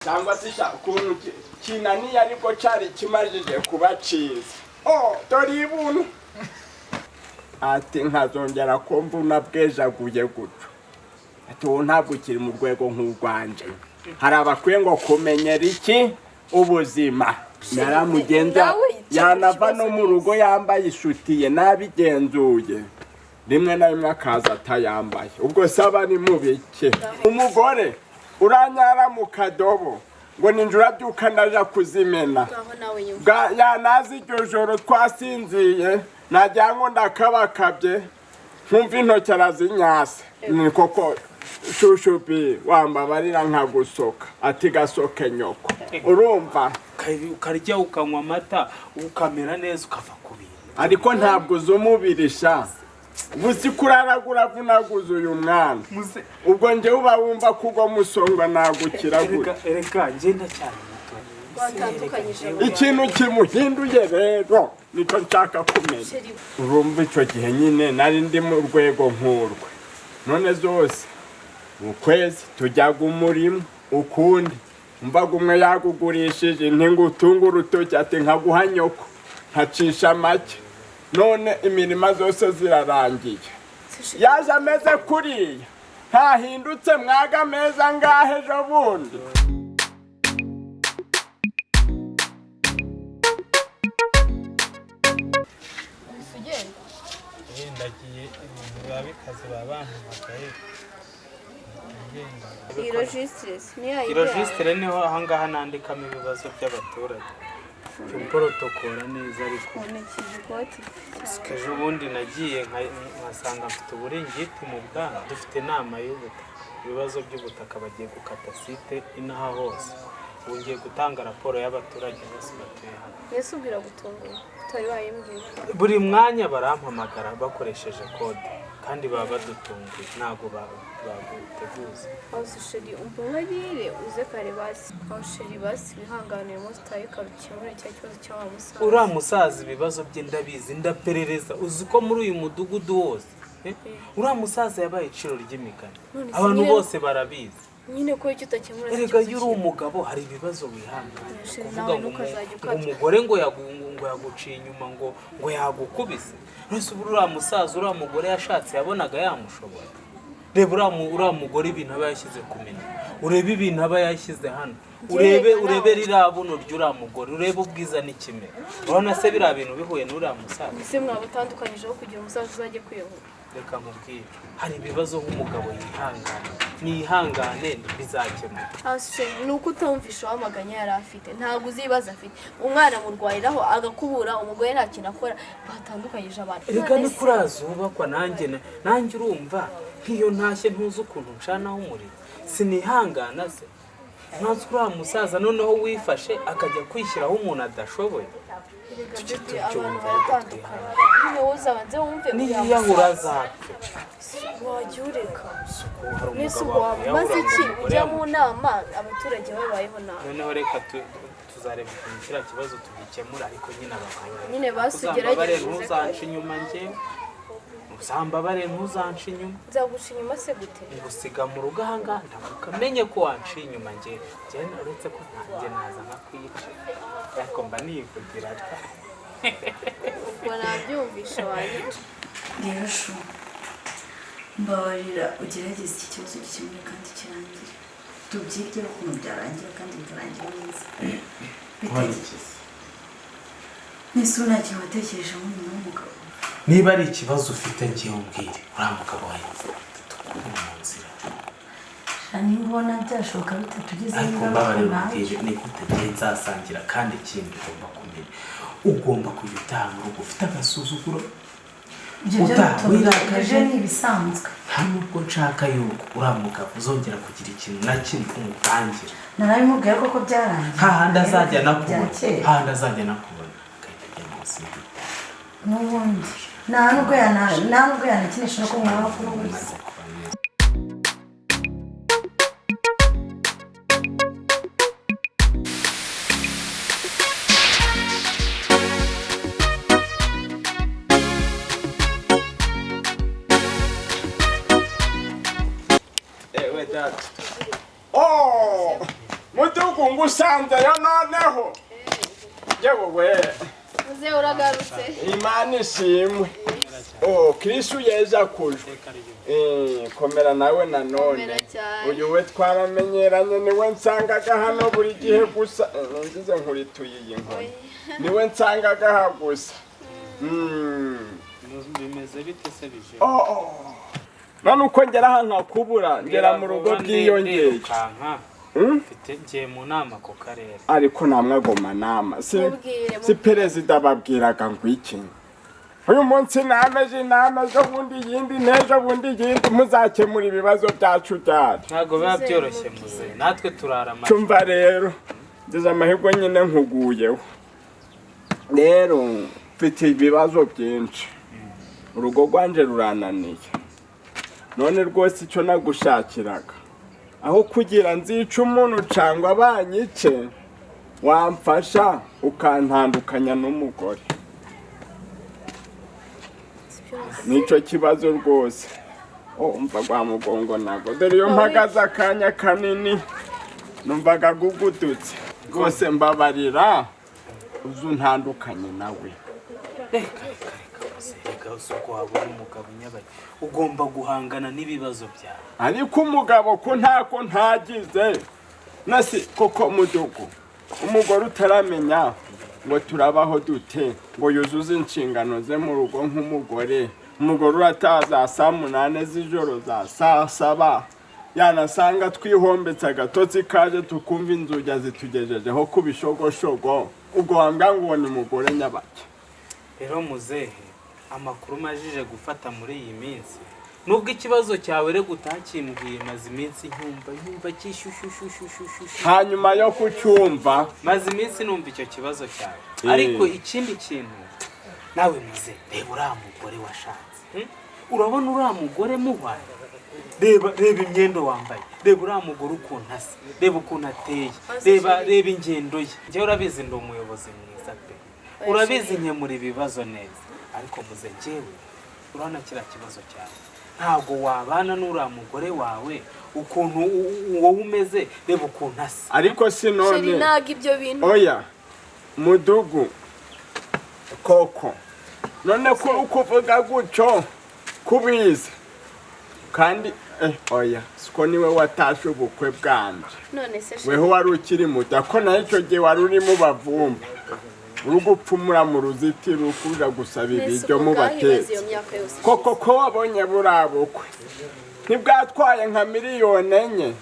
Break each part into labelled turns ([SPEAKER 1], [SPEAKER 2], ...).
[SPEAKER 1] Cyangwa se sha ukuntu kinaniye, ariko cyari kimajije kuba cyiza. Oh, dore ibunu ati nkazongera ko mbona bwejaguye gutyo, ati ubu ntabwo ukiri mu rwego nk'urwanje. Hari abakwiye ngo kumenyera iki ubuzima naramugenza.
[SPEAKER 2] Nawe
[SPEAKER 1] yanava
[SPEAKER 2] ikibazo
[SPEAKER 1] no mu rugo yambaye isutiye, nabigenzuye, rimwe na rimwe akaza atayambaye. Ubwo se aba ari mu bike? Umugore uranyara mu kadobo ngo ninjura abyuka ndaja kuzimena.
[SPEAKER 2] Ngaho nawe nyumva.
[SPEAKER 1] Yanaza iryo joro twasinziye, nagira ngo ndakabakabye, nkumva intoki arazinyasa. Ni koko shushubi, wambabarira nkagusoka? Ati gasoke nyoko, urumva?
[SPEAKER 3] Ukarya, ukanywa amata, ukamera neza, ukava ku bintu.
[SPEAKER 1] Ariko ntabwo uzi umubiri sha, ubu ko uraragura avunaguza uyu mwana.
[SPEAKER 3] Muze.
[SPEAKER 1] Ubwo njyewe uba wumva ko ubwo musonga nagukira gutya.
[SPEAKER 3] Erega ngenda cyane muto.
[SPEAKER 2] Watandukanyije abo.
[SPEAKER 1] Ikintu kimuhinduye rero nicyo nshaka kumenya.
[SPEAKER 2] Chéri.
[SPEAKER 1] Urumva icyo gihe nyine nari ndi mu rwego nk'urwe, none zose mu kwezi tujyaga umurimo ukundi, mvaga umwe yagugurishije ntingutunge urutoki, ati nkaguha nyoko, nkacisha make. None imirima zose zirarangiye, yaje ameze kuriya, ntahindutse mwaga meza ngahe ejo bundi.
[SPEAKER 2] Ugenda?
[SPEAKER 3] Ndagiye, ibintu biba bikaze, baba bampamagaye, ngenda.
[SPEAKER 2] Iyi registre ni ya
[SPEAKER 3] I registre niho ahangaha nandikamo ibibazo by'abaturage, cyo porotokora neza ariko.
[SPEAKER 2] Nkurikije ikoti.
[SPEAKER 3] Ejo bundi nagiye nkasanga mfite uburingiti mu bwana. Dufite inama y'ubutaka, ibibazo by'ubutaka, bagiye gukata site inaha hose. Ubu ngiye gutanga raporo y'abaturage bose batuye hano.
[SPEAKER 2] Mbese ubwira gutungura utari wayimbwira?
[SPEAKER 3] Buri mwanya barampamagara bakoresheje kode, kandi baba badutunguye, ntabwo baguteguza.
[SPEAKER 2] Aho se chéri, umbabarire uze kare basi. Aho chéri, basi wihangane uyu munsi utahe kare, ukemure cya kibazo cya wa musaza.
[SPEAKER 3] Uriya musaza ibibazo bye ndabizi, ndaperereza. Uzi ko muri uyu mudugudu wose, uriya musaza yabaye iciro ry'imigani?
[SPEAKER 2] None se
[SPEAKER 3] Abantu bose barabizi.
[SPEAKER 2] Nyine ko icyo utakemura si
[SPEAKER 3] Erega
[SPEAKER 2] ikibazo
[SPEAKER 3] iyo uri
[SPEAKER 2] cyiwe.
[SPEAKER 3] umugabo hari ibibazo wihangana.
[SPEAKER 2] Chéri,
[SPEAKER 3] Kuvuga
[SPEAKER 2] nawe
[SPEAKER 3] ngo
[SPEAKER 2] ntukazajye
[SPEAKER 3] ngo
[SPEAKER 2] ukabya.
[SPEAKER 3] umugore ngo yaguciye inyuma, ngo yagukubise. None ubu uriya musaza, uriya mugore yashatse yabonaga yamushobora? Reba uriya mugore ibintu aba yashyize ku minwa, urebe ibintu aba yashyize hano, urebe
[SPEAKER 2] Njyewe
[SPEAKER 3] urebe
[SPEAKER 2] nawe.
[SPEAKER 3] ririya buno ry'uriya mugore, urebe ubwiza n'ikimera. Urabona se biriya bintu bihuye n'uriya musaza?
[SPEAKER 2] Mbese mwaba utandukanyijeho kugira umusaza uzajye kwiyahura?
[SPEAKER 3] Reka nkubwire, hari ibibazo nk'umugabo yihangane, nihangane bizakemuka.
[SPEAKER 2] Aho chéri, ni uko utumvisha wamaganya yari afite, ntabwo uzi ibibazo afite. Umwana amurwariraho agakubura, umugore nta kintu akora, batandukanyije abantu.
[SPEAKER 3] Reka
[SPEAKER 2] None
[SPEAKER 3] ni
[SPEAKER 2] se-
[SPEAKER 3] kuriya zubakwa. Nanjye urumva nk'iyo ntashye, ntuzi ukuntu ncanaho umuriro, sinihangana se? Nkazi uriya musaza noneho wifashe akajya kwishyiraho umuntu adashoboye.
[SPEAKER 2] Erega
[SPEAKER 3] Tujye
[SPEAKER 2] bébé, abantu
[SPEAKER 3] tubyumva.
[SPEAKER 2] baratandukanye nyine, wowe uzabanze wumve uriya
[SPEAKER 3] Niyiyahura
[SPEAKER 2] musaza.
[SPEAKER 3] azapfe.
[SPEAKER 2] Wajya ureka.
[SPEAKER 3] Isuku hari
[SPEAKER 2] Mbese
[SPEAKER 3] umugabo
[SPEAKER 2] ubwo
[SPEAKER 3] wakwiyahura
[SPEAKER 2] waba umaze
[SPEAKER 3] ngo
[SPEAKER 2] iki
[SPEAKER 3] umugore
[SPEAKER 2] ujya mu nama abaturage babayeho nabi?
[SPEAKER 3] Noneho reka tuzareba ukuntu kiriya kibazo tugikemura, ariko nyine abagabo
[SPEAKER 2] Nyine basi
[SPEAKER 3] uzambabare
[SPEAKER 2] ugerageze uze
[SPEAKER 3] ntuzance
[SPEAKER 2] kare.
[SPEAKER 3] inyuma njyewe, uzambabare ntuzance inyuma.
[SPEAKER 2] Nzaguca inyuma se gute?
[SPEAKER 3] Ngusiga mu rugo ahangaha, ndamuka menye ko wanciye inyuma njye uretse ko ntanjye naza nkakwica, ariko mba nivugira da.
[SPEAKER 2] Ubwo nabyumvishe, wanyica.
[SPEAKER 4] Rero chou, mbabarira ugerageze iki kibazo gikemure kandi kirangire, tubyigeho ukuntu byarangira kandi bikarangira neza. Bitekereze nese, ubu nta kintu watekereje nk'umuntu w'umugabo?
[SPEAKER 3] Niba ari ikibazo ufite ngiye umbwire, uriya mugabo wawe tukure mu nzira.
[SPEAKER 4] Sha, niba ubona byashoboka bitatugizeho
[SPEAKER 3] Ariko
[SPEAKER 4] ingaruka
[SPEAKER 3] mbabarira
[SPEAKER 4] ntacyo.
[SPEAKER 3] umbwire, ni gute ngiye nzasangira? Kandi ikindi ugomba kumenya, ugomba kujya utaha mu rugo ufite agasuzuguro.
[SPEAKER 4] Ibyo byo
[SPEAKER 3] Utaha wirakaje.
[SPEAKER 4] Ibyo ni ibisanzwe.
[SPEAKER 3] Nta nubwo nshaka yuko uriya mugabo uzongera kugira ikintu na kimwe umutangira.
[SPEAKER 4] Narabimubwiye koko, byarangiye.
[SPEAKER 3] Hahandi azajya
[SPEAKER 4] Bya
[SPEAKER 3] anakubona,
[SPEAKER 4] kera.
[SPEAKER 3] hahandi azajya anakubona agahita ajya munsi y'igitanda.
[SPEAKER 4] N'ubundi nta nubwo yanakinisha no kumwaba kuri ubusa.
[SPEAKER 3] Umaze kuba mwiza.
[SPEAKER 1] Ewe data, oh mudugu. Mudugu ngusanzeyo noneho. Yewe we.
[SPEAKER 2] Muze uragarutse.
[SPEAKER 1] Imana ishimwe. Oh, Kristu yeza kujwe. Komera nawe nanone.
[SPEAKER 2] Komera cyane.
[SPEAKER 1] Uyu we twaramenyeranye, niwe nsangaga hano buri gihe gusa. Ngize nkurituye iyi nkoni. Niwe nsangaga aha gusa.
[SPEAKER 3] Bimeze bite se bije?
[SPEAKER 1] Oh. None uko ngera aha nkakubura, ngera mu rugo byiyongeye.
[SPEAKER 3] Ndirukanka. Mfite ngiye mu nama ku karere.
[SPEAKER 1] Ariko namwe agoma nama. Si,
[SPEAKER 2] Mubwire,
[SPEAKER 1] si perezida babwiraga ngo iki? Uyu munsi nameje inama, ejo bundi iyindi, n'ejo bundi iyindi, muzakemura ibibazo byacu byari.
[SPEAKER 3] Ntabwo biba
[SPEAKER 2] Muzehe,
[SPEAKER 3] byoroshye
[SPEAKER 2] mubwire.
[SPEAKER 3] muzehe, natwe turara amajoro.
[SPEAKER 1] Cumva rero, ngize amahirwe nyine nkuguyeho. Rero mfite ibibazo byinshi. Urugo rwanje rurananiye. None rwose icyo nagushakiraga, aho kugira nzice umuntu cangwa banyice, wamfasha ukantandukanya n'umugore. Nicyo kibazo rwose. Oh, umva gwa mugongo nago. Dore iyo mpagaze akanya kanini numvaga gugudutse. Rwose mbabarira uzu ntandukanye nawe.
[SPEAKER 3] Reka reka reka muzehe, reka uzi uko wabona umugabo nyabaye, ugomba guhangana n'ibibazo byawe.
[SPEAKER 1] Ariko umugabo ko ntako ntagize. Nasi koko mudugu, umugore utaramenya ngo turabaho dute, ngo yuzuze inshingano ze mu rugo nk'umugore. Umugore urataha za saa 8 z'ijoro, za saa 7, yanasanga twihombetse agatotsi kaje, tukumva inzugi zitugejejeho ku bishogoshogo. Ubwo wambwa ngo ni mugore nyabake.
[SPEAKER 3] Rero muzehe, amakuru majije gufata muri iyi minsi, nubwo ikibazo cyawe rero utakimbwiye, maze iminsi nkumva cyishyushyushyushyushyushy.
[SPEAKER 1] Hanyuma yo kucyumva,
[SPEAKER 3] maze iminsi numva icyo kibazo cyawe. Ariko ikindi kintu nawe muze, reba uriya mugore washatse. Urabona uriya mugore muhwaye, reba reba imyenda wambaye, reba uriya mugore ukuntu asa, reba ukuntu ateye, reba reba ingendo ye. Njyewe urabizi ndi umuyobozi mwiza pe, urabizi nkemura ibibazo neza. Ariko muze, njyewe urabona kiriya kibazo cyawe, ntabwo wabana n'uriya mugore wawe ukuntu wowe umeze, reba ukuntu asa.
[SPEAKER 1] Ariko si
[SPEAKER 2] Sheri,
[SPEAKER 1] none.
[SPEAKER 2] ntabwo ibyo bintu.
[SPEAKER 1] Oya mudugu, koko none ko ukuvuga gutyo kubizi kandi oya, siko niwe watashe ubukwe bwanje.
[SPEAKER 2] None se Sheri,
[SPEAKER 1] Weho wari ukiri muto, ko nayo icyo gihe wari uri mu bavumba, uri gupfumura mu ruzitiro ukuja gusaba
[SPEAKER 2] nese
[SPEAKER 1] ibiryo
[SPEAKER 2] ubwo
[SPEAKER 1] mu
[SPEAKER 2] bwahibaze
[SPEAKER 1] batetsi.
[SPEAKER 2] iyo myaka yose?
[SPEAKER 1] Koko ko wabonye buriya bukwe ntibwatwaye nka miliyoni 4,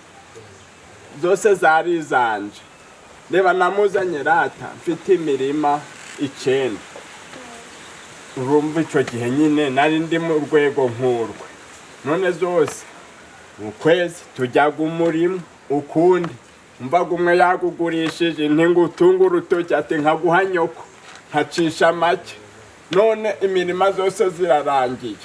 [SPEAKER 1] zose zari izanje. Reba namuzanye rata mfite imirima 9. Urumva icyo gihe nyine nari ndi mu rwego nk'urwe. None zose mu kwezi tujyaga umurima ukundi, mvaga umwe yagugurishije inti ngo utunge urutoki, ati nkaguha nyoko, nkacisha make. None imirima zose zirarangiye.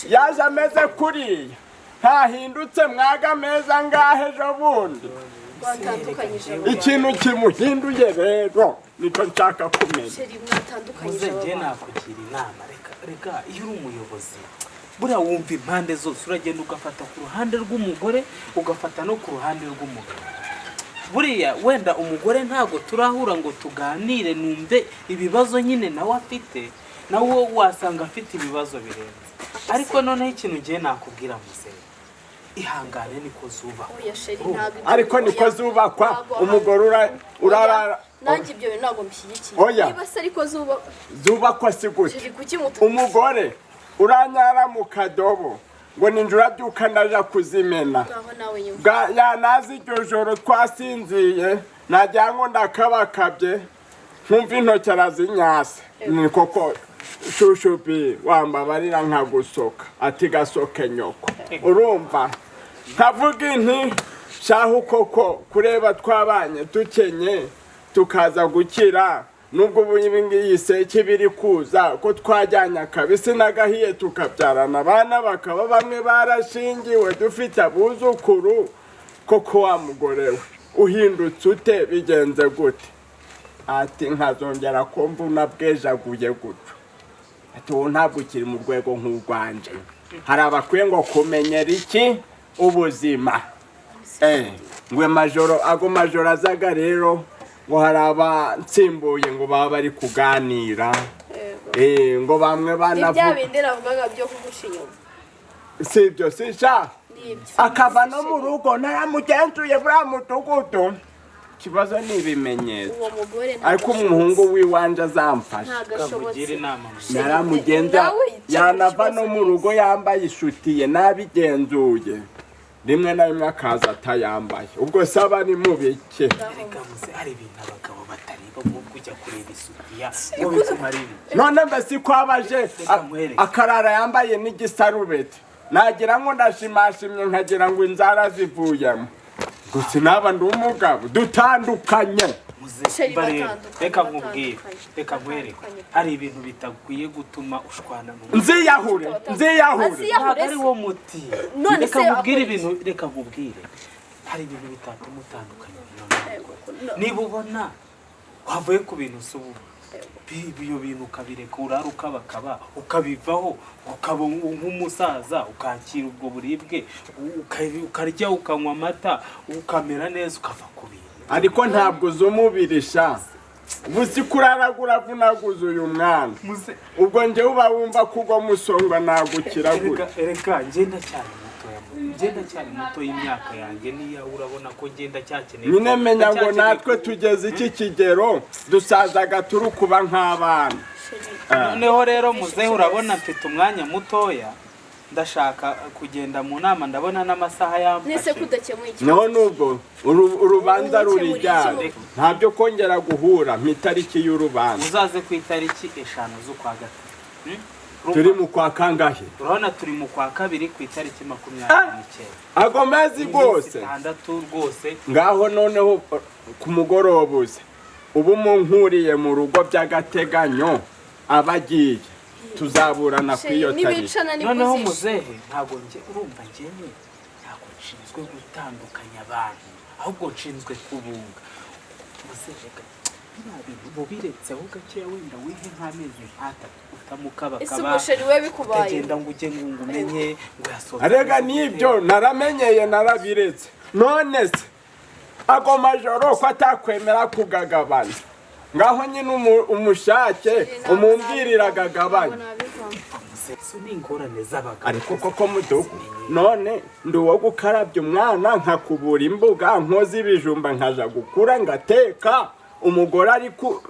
[SPEAKER 1] Yaje ameze kuriya, ntahindutse mwaga meza ngahe ejo bundi.
[SPEAKER 2] Mwatandukanyije abo bantu.
[SPEAKER 1] Ikintu kimuhinduye rero nicyo nshaka kumenya.
[SPEAKER 2] Sheri, mwatandukanyije
[SPEAKER 3] Muze,
[SPEAKER 2] abo
[SPEAKER 3] njye
[SPEAKER 2] bantu.
[SPEAKER 3] nakugira inama. Reka reka, iyo uri umuyobozi buriya wumva impande zose, uragenda ugafata ku ruhande rw'umugore, ugafata no ku ruhande rw'umugabo. Buriya wenda umugore ntabwo turahura ngo tuganire numve ibibazo nyine nawe afite, nawe wasanga afite ibibazo birenze. Ariko noneho ikintu ngiye nakubwira muzehe, ihangane, niko zubakwa.
[SPEAKER 2] Oya Sheri, ntabwo ibyo
[SPEAKER 1] Ariko
[SPEAKER 2] bintu-
[SPEAKER 1] niko
[SPEAKER 2] oya,
[SPEAKER 1] zubakwa.
[SPEAKER 2] ntabwo
[SPEAKER 1] Umugore urara.
[SPEAKER 2] Oya, nanjye ibyo bintu ntabwo mbishyigikiye.
[SPEAKER 1] Oya.
[SPEAKER 2] Niba se ariko zubakwa.
[SPEAKER 1] Zubakwa si gutya.
[SPEAKER 2] Sheri, kuki mutu
[SPEAKER 1] Umugore uranyara mu kadobo ngo ninjye urabyuka ndaja kuzimena.
[SPEAKER 2] Ngaho nawe nyumva.
[SPEAKER 1] Yanaza iryo joro twasinziye, nagira ngo ndakabakabye, nkumva intoki arazinyasa. Ni koko shushubi, wambabarira nkagusoka? Ati gasoke nyoko. Urumva nkavuga inti shahu koko, kureba twabanye dukenye tukaza gukira, nubwo ubu ibi ngiyi seke biri kuza, ko twajyanye akabisi n'agahiye, tukabyarana abana bakaba bamwe barashingiwe, dufite abuzukuru, koko wa mugore we uhindutse ute, bigenze gute? Ati nkazongera kumva unabwejaguye gutyo. Ati wowe ntabwo ukiri mu rwego nk'urwanje, hari abakwiye ngo kumenyera iki ubuzima. Ngo amajoro, ago majoro azaga rero, ngo hari abansimbuye ngo baba bari kuganira.
[SPEAKER 2] Yego.
[SPEAKER 1] Ngo bamwe
[SPEAKER 2] Ni bya
[SPEAKER 1] banavuga.
[SPEAKER 2] bindi navugaga byo kuguca inyuma.
[SPEAKER 1] Si ibyo si sha.
[SPEAKER 2] Ni ibyo.
[SPEAKER 1] Akava no mu rugo naramugenzuye buriya mudugudu, ikibazo ni ibimenyetso.
[SPEAKER 2] Uwo mugore
[SPEAKER 1] Ariko umuhungu w'iwanje azamfasha.
[SPEAKER 2] ntabwo ashobotse.
[SPEAKER 3] Kamugira inama.
[SPEAKER 1] Naramugenza.
[SPEAKER 2] Nawe yicara
[SPEAKER 1] Yanava
[SPEAKER 2] ikibazo
[SPEAKER 1] no mu
[SPEAKER 2] neza.
[SPEAKER 1] rugo yambaye isutiye, nabigenzuye, rimwe na rimwe akaza atayambaye, ubwo se aba ari mu bike?
[SPEAKER 3] Reka muze, hari ibintu abagabo batareba, nko kujya kureba isutiya ngo bikumara ibi.
[SPEAKER 1] None mbese ko abaje
[SPEAKER 3] Reka nkwereke.
[SPEAKER 1] akarara yambaye n'igisarubeti, nagira ngo ndashimashimye, nkagira ngo inzara zivuyemo, gusa naba ndi umugabo dutandukanye.
[SPEAKER 3] Muze
[SPEAKER 2] Chéri,
[SPEAKER 3] mba rero,
[SPEAKER 2] batandukanye,
[SPEAKER 3] reka nkubwire,
[SPEAKER 2] batandukanye,
[SPEAKER 3] reka nkwereke.
[SPEAKER 2] batandukanye.
[SPEAKER 3] Hari ibintu bitakwiye gutuma ushwana n'umuntu.
[SPEAKER 1] Nziyahure, nziyahure.
[SPEAKER 2] Aziyahure.
[SPEAKER 3] Ntabwo ari wo muti.
[SPEAKER 2] None
[SPEAKER 3] Reka
[SPEAKER 2] se
[SPEAKER 3] nkubwire
[SPEAKER 2] akora iki?
[SPEAKER 3] ibintu, reka nkubwire, hari ibintu bitatuma utandukanye n'umuntu. Niba ubona wavuye ku bintu, si ubu ibyo bintu ukabireka, urara ukabakaba, ukabivaho, ukaba nk'umusaza, ukakira ubwo buribwe, ukarya, ukanywa amata, ukamera neza, ukava ku bintu.
[SPEAKER 1] Ariko ntabwo uzi umubiri sha, ubu si kuraragura avunaguza uyu mwana.
[SPEAKER 3] Muze
[SPEAKER 1] Ubwo njyewe uba wumva ko ugwa musongwa nagukira gutya.
[SPEAKER 3] Reka, reka ngenda cyane mutoya, ngenda cyane muto y'imyaka yanjye niyawe, urabona ko ngenda cyakeneye.
[SPEAKER 1] Nyine menya ngo natwe tugeze iki kigero dusazaga turi kuba nk'abana.
[SPEAKER 3] Noneho rero muzehe, urabona mfite umwanya mutoya, ndashaka kugenda mu nama, ndabona n'amasaha
[SPEAKER 2] Nese
[SPEAKER 3] yamfashe.
[SPEAKER 2] kudakemuye ikibazo?
[SPEAKER 1] Naho nubwo urubanza rurijyana,
[SPEAKER 2] Iki-
[SPEAKER 1] ntabyo kongera guhura mu itariki y'urubanza.
[SPEAKER 3] Uzaze ku itariki 5 z'ukwa gatatu.
[SPEAKER 1] Turi mu kwa kangahe?
[SPEAKER 3] Urabona turi mu kwa kabiri, ku itariki 29.
[SPEAKER 1] Ago mezi
[SPEAKER 3] Iminsi
[SPEAKER 1] rwose.
[SPEAKER 3] 6 rwose.
[SPEAKER 1] Ngaho noneho ku mugoroba uze ubu munkuriye mu rugo by'agateganyo, aba agiye, tuzaburana ku iyo tariki.
[SPEAKER 2] Nibicana nibwo
[SPEAKER 3] Noneho
[SPEAKER 2] uzishima.
[SPEAKER 3] muzehe, ntabwo njye, urumva, njyewe ntabwo nshinzwe gutandukanya abantu, ahubwo nshinzwe kubunga. Muzehe, reka biriya bintu mubiretse aho gakeya, wenda wihe nk'amezi 3
[SPEAKER 2] Ese
[SPEAKER 3] utamukabakaba,
[SPEAKER 2] ubwo chéri we bikubaye?
[SPEAKER 3] Utagenda ngo ujye ngo umenye ngo yasohotse.
[SPEAKER 1] Arega n'ibyo naramenyeye, narabiretse. None se ago majoro ko atakwemera kugagabana? Ngaho nyine umushake umumbwirira agagabane.
[SPEAKER 2] Ntabwo nabivamo.
[SPEAKER 3] Izo ni ingorane z'abagabo.
[SPEAKER 1] Ariko koko mudugu, none ndi uwo gukarabya umwana, nkakubura imbuga, nkoza ibijumba, nkaja gukura ngateka, umugore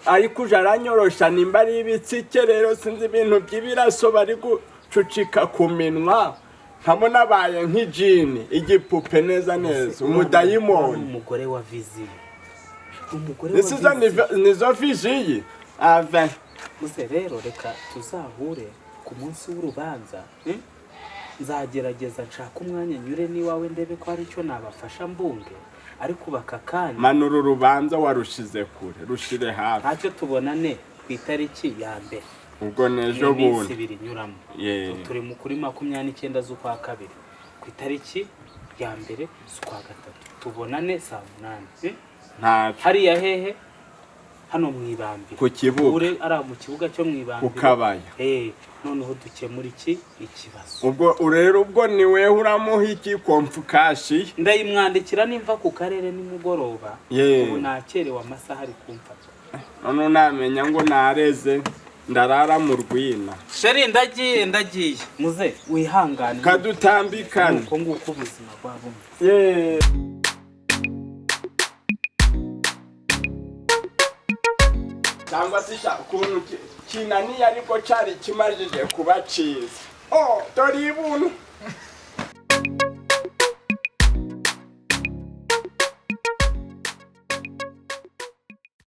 [SPEAKER 1] ari kuja aranyorosha nimba ari ibitsike. Rero sinzi ibintu by'ibiraso bari gucucika ku minwa, nkabona abaye nk'ijini, igipupe neza neza, umudayimoni.
[SPEAKER 3] Umugore wa viziyo, umugore wa
[SPEAKER 1] Nisizo
[SPEAKER 3] viziyo.
[SPEAKER 1] Nizo viziyi ave.
[SPEAKER 3] Muze rero, reka tuzahure ku munsi w'urubanza. Nzagerageza nshaka umwanya nyure n'iwawe, ndebe ko hari icyo nabafasha mbunge, ariko baka kanya.
[SPEAKER 1] Manura, urubanza warushize kure, rushire hafi.
[SPEAKER 3] Ntacyo, tubonane ku itariki ya mbere.
[SPEAKER 1] Ubwo n'ejo
[SPEAKER 3] Iminsi
[SPEAKER 1] bundi.
[SPEAKER 3] 2 inyuramo.
[SPEAKER 1] Ye.
[SPEAKER 3] Turi mu kuri 29 z'ukwa kabiri, ku itariki ya mbere z'ukwa gatatu tubonane saa 8.
[SPEAKER 1] Ntacyo.
[SPEAKER 3] Hariya hehe? Hano mu Ibambiro.
[SPEAKER 1] Ku kibuga.
[SPEAKER 3] Ure ari mu kibuga cyo mu Ibambiro.
[SPEAKER 1] Ku kabaya.
[SPEAKER 3] Noneho dukemura iki ikibazo.
[SPEAKER 1] Ubwo rero, ubwo ni wewe uramuha iki komfukashi?
[SPEAKER 3] Ndayimwandikira nimva ku karere nimugoroba.
[SPEAKER 1] Ye.
[SPEAKER 3] Ubu nakerewe, amasaha ari kumfata.
[SPEAKER 1] None namenya ngo nareze, ndarara mu rwina.
[SPEAKER 3] Chéri, ndagiye, ndagiye. Muze wihangane.
[SPEAKER 1] Kadutambikane.
[SPEAKER 3] Nuko nguko ubuzima bwa bumwe.
[SPEAKER 1] Ye. Cyangwa se sha ukuntu kinaniye, ariko cyari kimajije kuba cyiza. Oh, dore ibuntu.